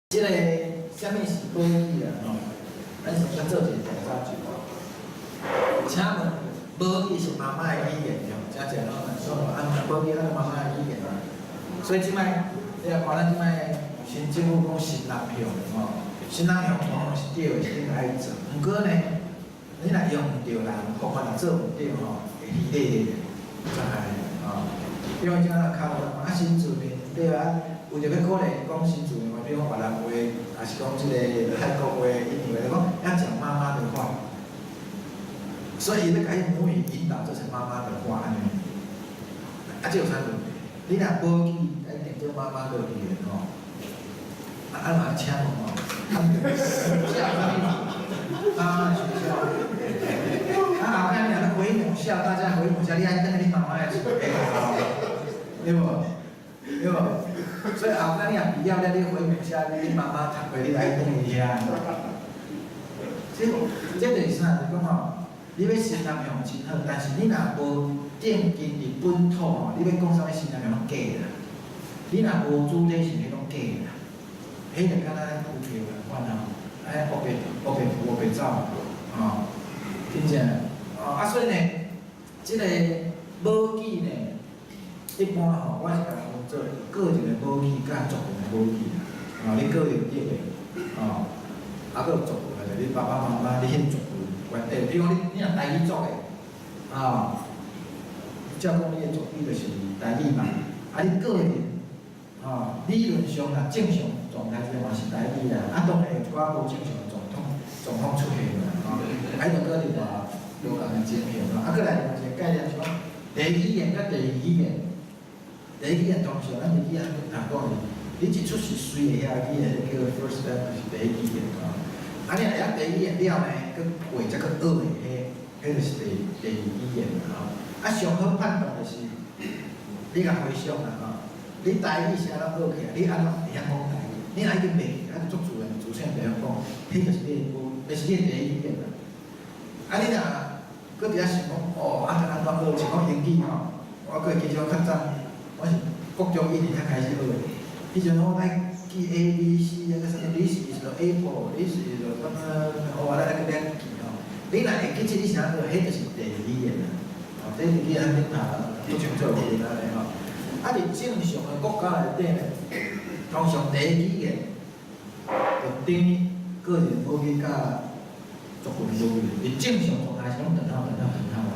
這个啥物是母語啊？吼，咱先來做一个調查就。請問母語是媽媽的語言對無？誠濟攏說啊，母語啊，媽媽的語言啊。所以這擺你若看咱這擺新政府講新南向吼，新南向當然是對的，是應該愛做。毋過呢，你若用毋著人，方法若做毋對吼，會虛咧咧，真害吼。比如講這較啊新住民對啊，有著欲鼓勵講新住民話，比如講越南話，抑是講這个泰國話、印尼話，就講要講媽媽的話。所以伊欲共伊母語引導做成媽媽的話按呢。啊，這有啥問題？你若母語愛定做媽媽的語言吼，啊，啊嘛請問吼，啊，學校啥物？媽媽的學校。啊，後擺你若欲回母校，大家回母校，你愛轉去你媽媽的厝，對無？對無？所以後擺你若畢業了，你回母校，你媽媽讀過，你愛轉去遐。這這就是啥？就是講吼，你欲新南向真好，但是你若無奠基佇本土吼，你欲講啥物新南向攏假啦。你若無主體性，彼攏假啦。彼就敢若浮萍仝款吼，哎，烏白烏白浮烏白走，吼，真正。哦，啊，所以呢，這个母語呢，一般吼，我是共分做個人的母語佮族群的母語啦。哦，你個人對的，哦，啊，閣有族群的，你爸爸媽媽，你彼族群關係，比如講你你若台語族的，啊，照講你的族語就是台語嘛，啊，你個人，吼，理論上啦，正常狀態之下嘛是台語啦，啊，當然有一寡無正常的狀況狀況出現啦，吼，啊，彼就閣另外無仝的情形啦，啊，閣來另一個概念是講，第一語言佮第二語言，第一語言通常咱日語咱讀講是，你一出世隨會曉的語言，叫做 first language 第一語言吼。啊，你若會曉第一語言了呢，閣過才閣學的，彼彼就是第第二語言吼。啊，上好判斷就是，你共回想啦吼，你台語是按怎學起來？你按怎會曉講台語？你若已經袂記，啊，足自然自細就會曉講，彼就是你的母，就是你的第一語言啦。啊，你若閣佇遐想講，哦，啊，按怎學？像講英語吼，我閣會記得我較早，我是國中一年才開始學的。彼陣我愛記 A B C 啊，啥物 This is the apple，This is the 啥物，哦，咱愛閣咧記吼。你若會記這，你是按怎學？彼就是第二語言啦。哦，這日語咱頂頭足清楚是按呢吼。啊，佇正常的國家內底呢，通常第一語言就等於個人母語佮族群母語。佇正常狀態是攏等號等號等號啦。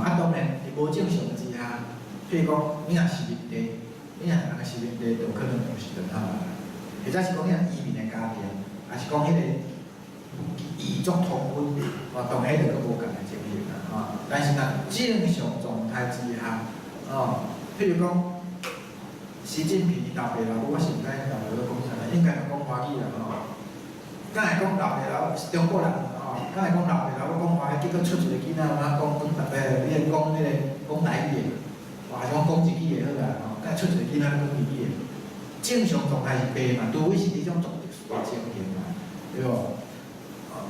啊，當然佇無正常的之下，譬如講你若殖民地，你若人殖民地，就可能毋是等號啦。或者是講你若移民的家庭，抑是講彼個異族通婚，哦，當然彼個閣無仝的情形啦，吼。但是若正常狀態之下，哦，譬如講，習近平伊老爸老母，我是毋知𪜶老爸老母講啥，應該講華語啦，吼。敢會講老爸老母是中國人，吼，敢會講老爸老母講華語，結果出一個囡仔，嘛講講逐個，你個講彼個講台語的，或是講講日語的好啊，吼，敢會出一個囡仔講日語的？正常狀態是白嘛，除非是彼種特殊的情形嘛，對無？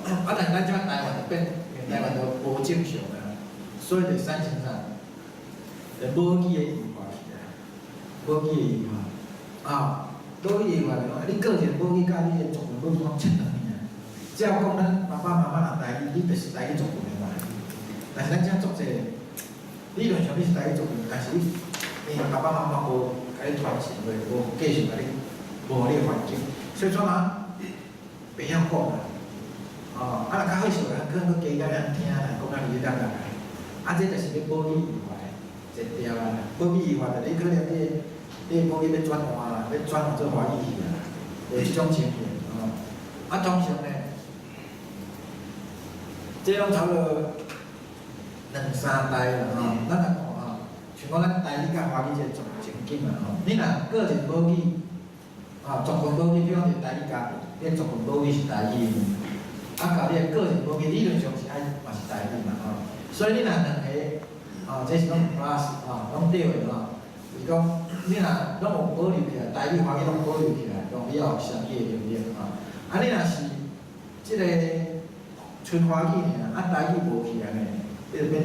啊，但咱這台灣就變，台灣就無正常啊，所以就產生啥？就母語的異化起來，母語的異化，啊，母語異化就講，你個人母語佮你的族群母語攏切斷去啊。照講，咱爸爸媽媽若台語，你就是台語族群的嘛。但是咱這足濟，理論上你是台語族群，但是你，你爸爸媽媽無共你傳承落，無繼續共你，無予你環境，所以怎啊，袂曉講啊。哦，啊，若較好勢，可能閣加減會曉聽啦，講啊二兩來。啊，這就是咧母語異化的一條啊。母語異化就你可能你你母語欲轉換啦，欲轉換做華語去啊，有這種情形哦。啊，通常呢，這攏差不多兩三代啦吼。咱來看吼，像講咱台語佮華語這個情景啦吼。你若個人母語，啊，族群母語，比如講佇台語家庭，你族群母語是台語。啊，佮你的個人母語理論上是愛嘛是台語嘛吼，所以你若兩個，哦，這是攏 plus 吼，攏對的吼，就是講你若攏有保留起來，台語、華語攏保留起來，攏你也有雙語的能力吼。啊，你若是這個純華語爾，啊台語無起來呢，你就變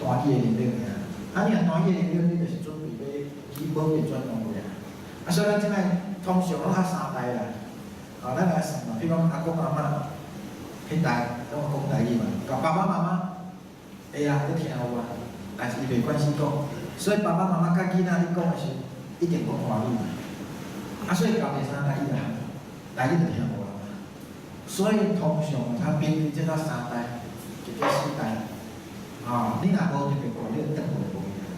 單語的能力爾。啊，你若單語的能力，你就是準備欲去母語轉換過來。啊，所以咱這擺通常攏較三代啦。啊，咱來算嘛，比如講阿公阿嬤，彼代攏有講台語嘛，共爸爸媽媽會啊，咧聽有啊，但是伊袂關心講，所以爸爸媽媽佮囡仔咧講的時陣，一定講華語嘛。啊，所以到第三代伊就台語就聽無啦嘛。所以通常較平均這到三代，一個四代，啊，你若無特別過，你就轉過就無去啊。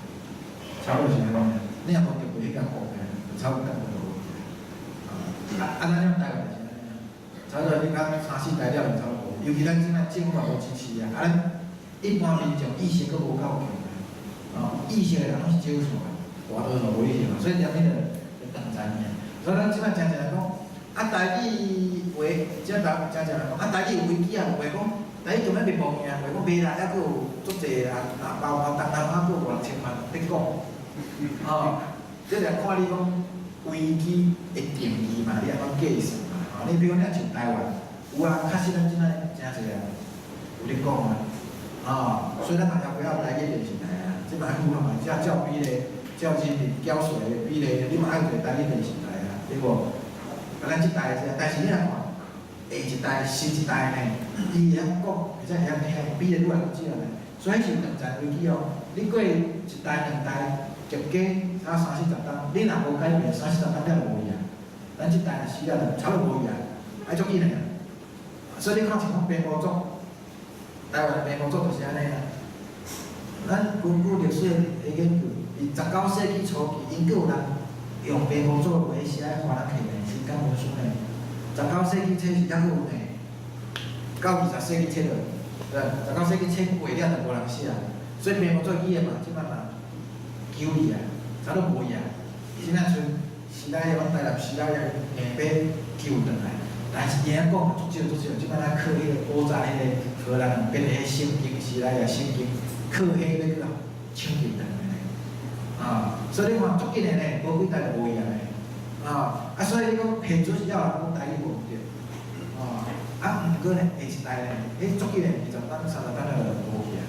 差不多是按呢，你若無特別彼個國的，就差不多轉過就無去啊。啊，咱這種台灣就是按呢，差不多你講三四代了就差不多，尤其咱這擺政府嘛無支持啊，啊，咱一般民眾意識閣無夠強啊，意識的人攏是少數的，大多數無意識嘛，所以踮彼個就斷層爾。所以咱這擺誠濟人講，啊，台語話，這台誠濟人講，啊，台語有危機啊，話講台語做咩袂無去啊？話講袂啦，猶閣有足濟啊，啊，包括東南亞閣有五六千萬咧講，吼，這就看你講危機的定義嘛，你按怎計算嘛？吼，你比如講你若像台灣，有啊，確實咱這擺誠濟人有咧講啊，吼，所以咱嘛要不要台語電視台啊？這擺有啊嘛，這照比例，照人民繳稅的比例，你嘛愛有一個台語電視台啊，對無？啊，咱這代是，但是你若看下一代、新一代呢，伊會曉講，而且會曉聽，比例愈來愈少呢。所以是斷層危機哦。你過一代、兩代，夾加差三四十冬，你若無改變，三四十冬了就無去啊。咱這代若死了就差不多無去啊，愛足緊的啊。所以你看像講平埔族，台灣的平埔族就是按呢啊。咱根據歷史的研究，佇19世紀初期，𪜶閣有人用平埔族話寫華人客呢，新港文書呢。19世紀初是猶閣有呢，到20世紀初就，對，19世紀初過了就無人寫啊。所以平埔族語言嘛，這擺嘛丟去啊，早都無去啊。現在賰時代，阮台南時代也硬欲救轉來，但是伊曉講足少足少，這擺咱靠彼個古早彼個荷蘭人編的彼聖經時代啊，聖經靠彼欲閣搶救轉來呢。啊，所以你看足緊的呢，無幾代就無去啊呢。啊，啊，所以你講現陣是猶有人講台語無毋對，啊，啊，毋過呢，下一代呢，彼足緊的20冬、30冬了就無去啊。